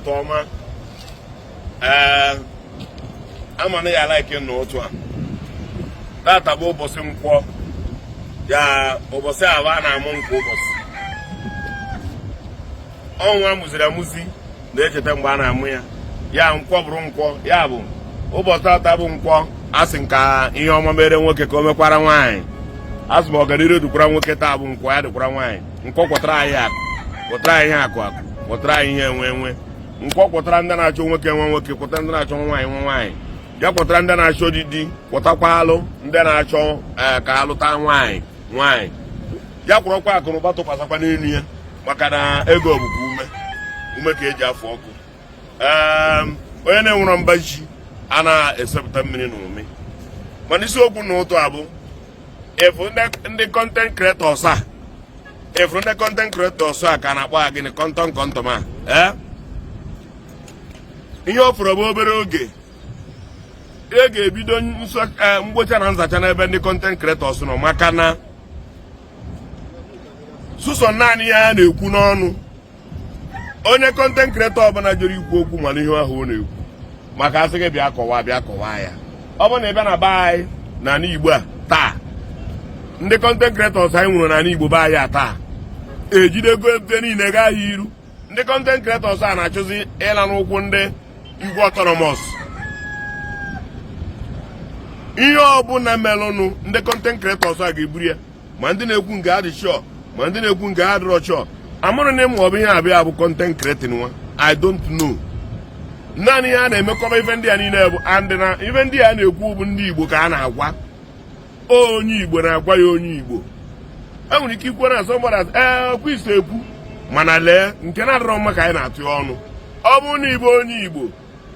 Ụtụtụ ọma. Ee, ama na ya like n'ụtụ a. Tata bụ ụbọchị nkwọ ya, ụbọchị ahụ a na-amụ nkwọ, ụbọchị ọnwa amụziri amụzi na-echeta mgbe a na-amụ ya. Ya nkwọ bụrụ nkwọ ya bụ ụbọchị tata bụ nkwọ. A sị nka ihe ọma mere nwoke ka o mekwara nwaanyị. A sị m ọganiru dịkwara nwoke. Taa bụ nkwọ, ya dịkwara nwaanyị. Nkwọ kwọtara anyị akụ, kwọtara anyị ihe akụ akụ, kwọtara anyị ihe enwe enwe. Nkwọ kwọtara ndị na-achọ nwoke nwe nwoke, kwọtara ndị na-achọ nwaanyị nwe nwaanyị. Ya kwọtara ndị na-achọ di di, kwọtakwa alụ ndị na-achọ ka alụta nwaanyị nwaanyị. Ya kwọrọkwa akụ na ụba tụkwasịkwa n'elu ya, maka na ego bụkwa ume ume ka eji afụ ọkụ. Onye na-enwero mba ji a na-esepụta mmiri na ụmị. Mana isiokwu na ụtụ a bụ efu ndị content creators a, efu ndị content creators a ka na-akpọ ha gịnị, content content a. Ee, ihe ọ fọrọ bụ obere oge e ga-ebido mgbocha na nzacha n'ebe ndị content creators nọ, maka na sụsọ naanị ihe a na-ekwu n'ọnụ. Onye content creator ọbụla jere ikwu okwu, mana ihe ahụ ọ na-ekwu maka asị gị bịa kọwaa, bịa kọwaa ya. Ọ bụrụ na ị bịa na be anyị n'ala Igbo a taa, ndị content creators anyị nwere n'ala Igbo be anyị a taa ejidego ebe niile gaa ya iru. Ndị content creators a na-achọzi ịla n'ụkwụ ndị igwe autonomous. Ihe ọbụla melụnụ, ndị content creators a ga-eburu ya, ma ndị na-ekwu nke adị sure, ma ndị na-ekwu nke adịrọ sure. Amụrụ na ma ọ bụ ihe abịa bụ content creating nwa, I don't know. Naanị ihe a na-emekọba ife ndị a niile bụ and na ife ndị a na-ekwu bụ ndị Igbo ka a na-agwa. Onye Igbo na-agwa ya onye Igbo. Enwere ike ikwu na somebody, ee, okwu ise ekwu, mana lee nke na-adịrọ mma ka anyị na-atụ ọnụ. Ọ bụrụ na Igbo, onye Igbo,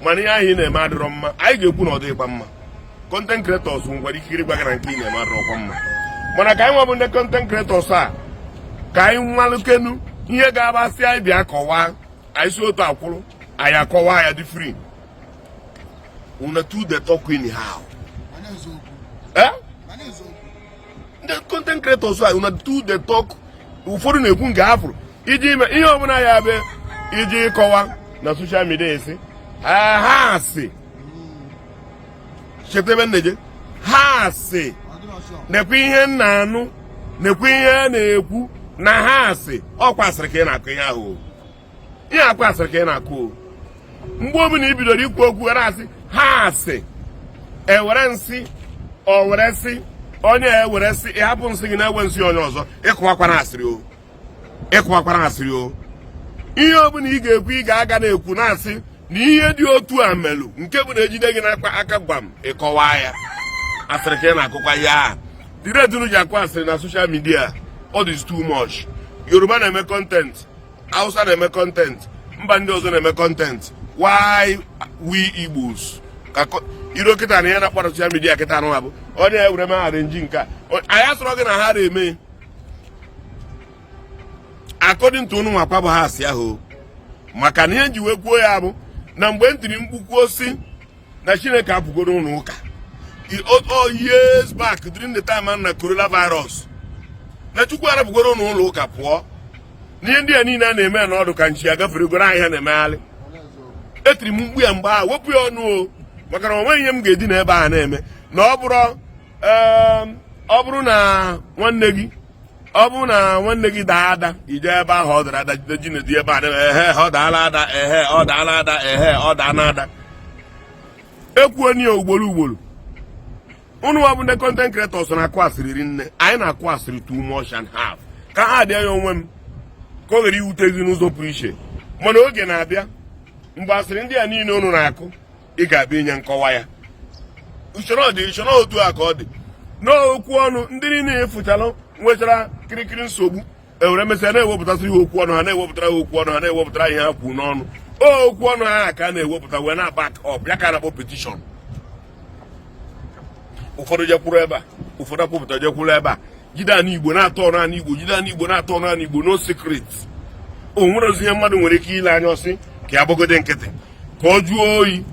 mana ihe ahụ ị na-eme adịrọ mma, anyị ga-ekwu na ọ dịghịkwa mma. Content creators nwekwara ikikere ịgwa gị na nke ị na-eme adịrọkwa mma. Mana ka anyị nwebụ ndị content creators a, ka anyị nwalụkenu ihe ga-agbasị anyị bịa kọwaa. Anyị si otu akwụrụ, anyị akọwaa ya dị free. Una too dey talk anyhow. Eh, ndị content creators a, una too dey talk. Ụfọdụ na-ekwu nke ha fụrụ iji ime ihe ọbụla ya bụ iji kọwa na social media. Esi ha sị cheta ebe nneje ha sị nekwa ihe m na-anụ, nekwa ihe a na-ekwu na ha sị. Ọkwa asịrị ka ị na-akụ ihe ahụ, ihe akwa asịrị ka ị na-akụ o. Mgbe ọbụla i bidoro ikwu okwu na-asị ha asị, ewere nsị o were sị onye ewere sị, ịhapụ nsị gị na-ewe nsị onye ọzọ, ịkụwakwara asịrị o, ịkụwakwara asịrị o. Ihe ọbụla ị ga-ekwu, ị ga-aga na-ekwu na-asị na ihe dị otu a melụ, nke bụ na ejide gị n'akpa aka gwam, ịkọwa ya. Asịrị ka ị na-akụkwa ihe a. The rate unu ji akụ asịrị na social media, ọ dị too much. Yoruba na-eme content, Hausa na-eme content, mba ndị ọzọ na-eme content. Why we Igbos ka iro kịta na ihe na-akpọ na social media kịta anụ bụ onye ewere meghara nji nke a. Anyị asọrọ gị na ha na-eme according to unu nwakwa bụ ha asị ahụ, maka na ihe nji wee kwuo ya bụ na mgbe m tiri mkpu kwuo si na Chineke apụgoro ụlọ ụka years back during the time na coronavirus, na Chukwu arapụgoro ụlọ ụka pụọ n'ihe ndị a niile a na-eme na ọdụ ka nchi agafere goro ahịa na-emegharị. Etiri m mkpu ya mgbe ahụ, wepụ ya ọnụ o, maka na o nweghị ihe m ga-edi n'ebe a na-eme na ọ bụrụ na nwanne gị, ọ bụrụ na nwanne gị daa ada, ije ebe ahụ ọ dara ada, jide ji na-edi ebe a na ehe, ọ daala ada, ehe, ọ daala ada, ehe, ọ daa na ada. Ekwuo ya ugboro ugboro. Unu nwa bụ ndị content creators na-akụ asịrị rinne. Anyị na-akụ asịrị too much and half ka ha dị ya onwe m ka ọ ghara iwute gị n'ụzọ pụrụ iche. Mana oge na-abịa mgbe asịrị ndị a niile unu na-akụ, ị ga-abịa inye nkọwa ya. Usoro dị, usoro otu a ka ọ dị n'okwu ọnụ. Ndị niile efụchalụ nwechara kirikiri nsogbu ewere mesịa na-ewepụtasị ihe okwu ọnụ ha, na-ewepụtara ha okwu ọnụ ha, na-ewepụtara ihe ha kwuru n'ọnụ. Okwu ọnụ ha ka a na-ewepụta wee na back up ya ka a na-akpọ petition. Ụfọdụ jekwuru ebe a, ụfọdụ akwụpụta jekwuru ebe a, jide ana Igbo na-atọ ọnụ, ana Igbo jide, ana Igbo na-atọ ọnụ, ana Igbo no secret. O nwere ozi ihe mmadụ nwere ike ile anya ọsị ka ya gbagode nkịtị ka ọ jụọ oyi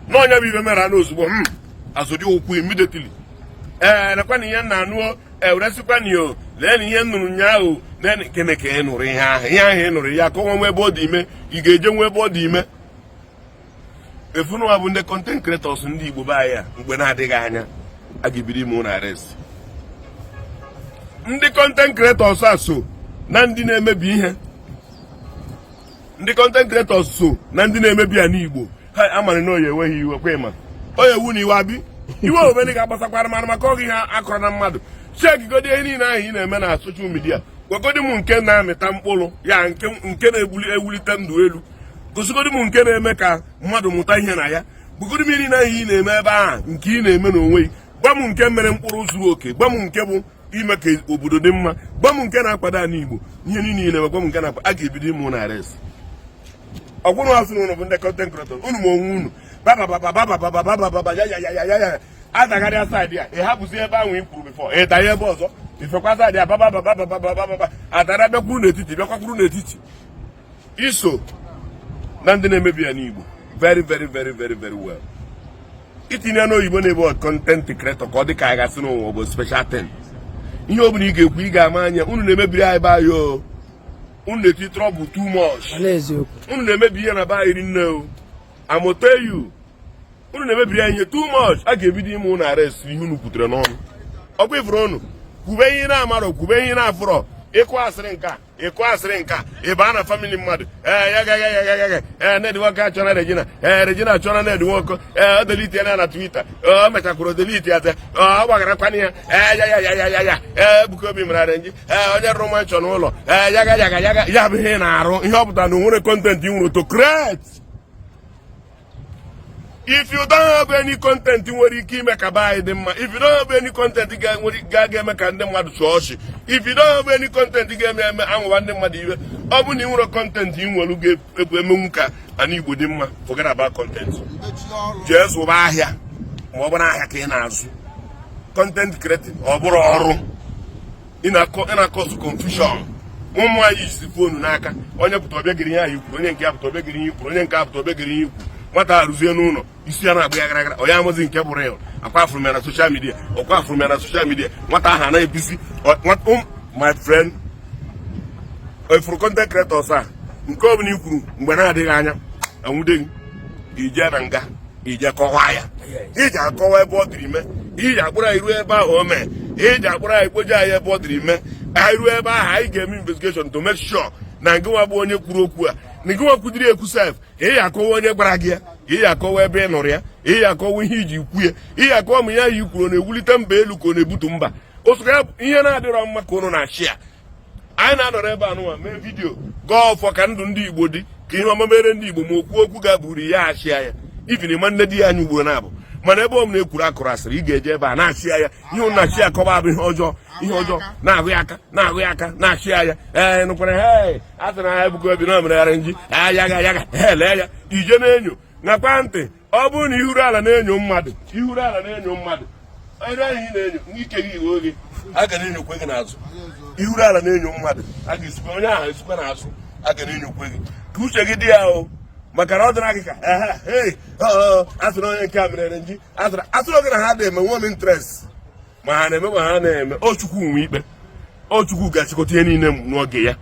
n'ọnya bụ ibe mere anụ ozugbo m azụdị ụkwụ immediately. Ee, lekwa na ihe m na-anụ, eweresịkwa na o lee na ihe m nụrụ ụnyaahụ. Gịnị ka ị nụrụ? Ihe ahụ, ihe ahụ ị nụrụ ya ka ọ nwe ebe ọ dị ime, ị ga-eje nwe ebe ọ dị ime. Efunụwa bụ ndị content creators ndị Igbo be anyị a, mgbe na-adịghị anya a ga-ebido ime ụnụ arrest. Ndị content creators a so na ndị na-emebi ihe. Ndị content creators so na ndị na-emebi ya n'Igbo. Ha amara na oyi enweghị iwe kwe ma oyi ewu na iwe abi iwe omeni ga-agbasakwara mmanụ maka ọgụ ihe akọrọ na mmadụ. Chekigodi ihe niile ahụ ị na-eme na social media. Gwagodi m nke na-amịta mkpụrụ ya, nke na-ebuli ewulite ndụ elu. Gosigodi m nke na-eme ka mmadụ mụta ihe na ya. Gwagodi m ihe niile ahụ ị na-eme ebe ahụ, nke ị na-eme n'onwe gị. Gwa m nke mere mkpụrụ zuru oke. Gwa m nke bụ ime ka obodo dị mma. Gwa m nke na-akwado ala Igbo. Ihe niile ị na-eme, gwa m nke na-akwa. A ga-ebido ime ụnụ arrest. Ọgwụrụ asụ na ụnụ bụ ndị content creator, unu ma onwe unu bababababababababa ya ya ya ya ya ya adagharịa side a, ị hapụzi ebe ahụ i kwuru before, ị danye ebe ọzọ, ifekwa side a, babababababababa adara, bịakwuru n'etiti, bịakwakwuru n'etiti. Iso na ndị na-emebi ya n'Igbo very, very, very, very, very well. Itinye n'oyibo na-ebe content creator ka ọ dị ka anyị gasị n'ụwa bụ special thing. Ihe ọ bụla ị ga-ekwu, ị ga-ama anya. Unu na-emebiri anyị be anyị o. Unu na-eti trouble too much. Ọ na-eziokwu. Unu na-emebi ihe na be anyị rinne o. Amoteyu, unu na-emebiri anyị ihe too much. A ga-ebido ime unu arrest ihe unu kwutere n'ọnụ. Ọkwa ifuru unu kwube ihe na-amarọ, kwube ihe na-afụrọ, ịkụ asịrị nka, ịkụ asịrị nka, ịba na family mmadụ. Ee, ya ga ya ya ya ya. Ee, Ned Nwoke achọna Regina. Ee, Regina achọna Ned Nwoke. Ee, o delete ya na Twitter. O mechakwuru delete ya. Ọ gbagarakwana ya. Ee, ya ya ya ya ya ya. Ee, Ebuka Obi mere arrange. Ee, onye rụrụ mansion ụlọ. Ee, ya ga ya ga ya ga ya bụ ihe ị na-arụ. Ihe ọ pụtara na o nwere content ị nwere to create. If you don't have any content nwere ike ime ka be anyị dị mma, if you don't have any content ga-eme ka ndị mmadụ chụọ ọchị, if you don't have any content ga-eme eme anwụwa ndị mmadụ iwe, ọ bụ na ị nwere content ị nwere ga-ebu emenwu ka ana Igbo dị mma, forget about content. Jee zụba ahịa, ma ọ bụrụ ahịa ka ị na-azụ. Content creating ọ bụrụ ọrụ, ị na-acause confusion. Ụmụ anyị jizi phone n'aka. Onye pụta ọbịa gịrị ihe ahụ ikwuru, onye nke apụta ọbịa gịrị ihe ikwuru, onye nke apụta ọbịa gịrị ihe ikwu. Nwata arụzie n'ụlọ, isi ya na-agba ya gara gara, onye amazi nke bụ real. Akwa afụrụ m ya na social media, ọkwa afụrụ m ya na social media. Nwata ahụ anaghị ebizi. My friend, efuru content creators a, nke ọ bụla i kwuru, mgbe na-adịghị anya anwude gị, ije na nga, ije kọwaa ya. Iji akọwa ebe ọ dịrị ime, iji akpụrụ anyị ruo ebe ahụ o mee, iji akpụrụ anyị kpoje anyị ebe ọ dịrị ime. Anyị ruo ebe ahụ, anyị ga-eme investigation to make sure na ngịnwa bụ onye kwuru okwu a, na ngịnwa kwudiri ekwu sef. Ị ya akọwa onye gwara gị ya, ị ya akọwa ebe ị nụrụ ya, ị ya akọwa ihe iji kwu ya, ị ya akọwa ma ihe ahụ i kwuru ọ na-ewulite mba elu ka ọ na-ebutu mba. Osogo ya ihe na-adịrọ mma ka ụnụ na-achị ya. Anyị na-anọrọ ebe a nụnwa mee video gaa ọfọ ka ndụ ndị Igbo dị, ka ihe ọma mere ndị Igbo. Ma okwu okwu ga-abụrụ ya achịa ya ibin ma nne di ya anya ugboro na-abụ. Mana ebe ọ bụla ekwuru akụrụ asịrị, ị ga-eje ebe a na-achị ya. Ihe ụnụ na-achị ya kọba abụ ihe ọjọọ, ihe ọjọọ na-ahụ ya aka, na-ahụ ya aka, na-achị ya. Ee, nụkwara he a sị na ha Ebuka Obi na mere arrange ya ga ya ga he. Lee ya, ije na-enyo nakwa ntị. Ọ bụrụ na ihuru ala na-enyo mmadụ, ihuru ala na-enyo mmadụ, ere ahụ ị na-enyo ike gị iwe oge a ga na-enyokwe gị n'azụ. Ihuru ala na-enyo mmadụ, a ga-esikwa onye ahụ esikwa n'azụ, a ga na-enyokwe gị. Ka uche gị dị ya o, maka na ọ dịra gị ka ehe asịrị onye nke a mere arrange. Asịrị oge na ha na-eme nwe m interest, ma ha na-eme, ma ha na-eme. O Chukwu nwe ikpe, o Chukwu ga-achịkọta ihe niile n'oge ya.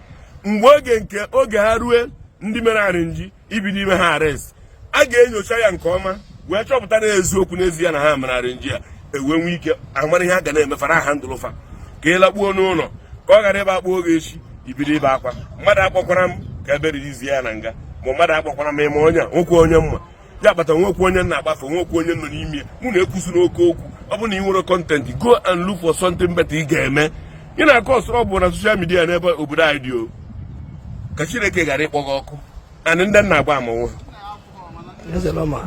Mgbe oge nke oge ha rue, ndị mere arrange ibido ime ha arrest, a ga-enyocha ya nke ọma wee chọpụta na eziokwu n'ezie na ha mere arrange a, ewee nwee ike amara ihe a ga na-emefara ha ndụlụfa ka ị lakpuo n'ụlọ, ka ọ ghara ịba akpọ oge echi ibido ịba akwa. Mmadụ akpọkwara m ka ebe ririzie ya na nga, ma mmadụ akpọkwara m ịma onye a nwekwa onye mma ya kpata, nwekwa onye na-agbafe, nwekwa onye nọ n'ime ya. Mụ na-ekwusi n'oke okwu. Ọ bụ na ị nwere content, go and look for something better ị ga-eme. Ị na-akọ ọsọrọ bụ na social media n'ebe obodo anyị dị o, ka Chineke ghara ịkpọ gị ọkụ. And ndị nna agba ama onwe ha. Eze Lọma.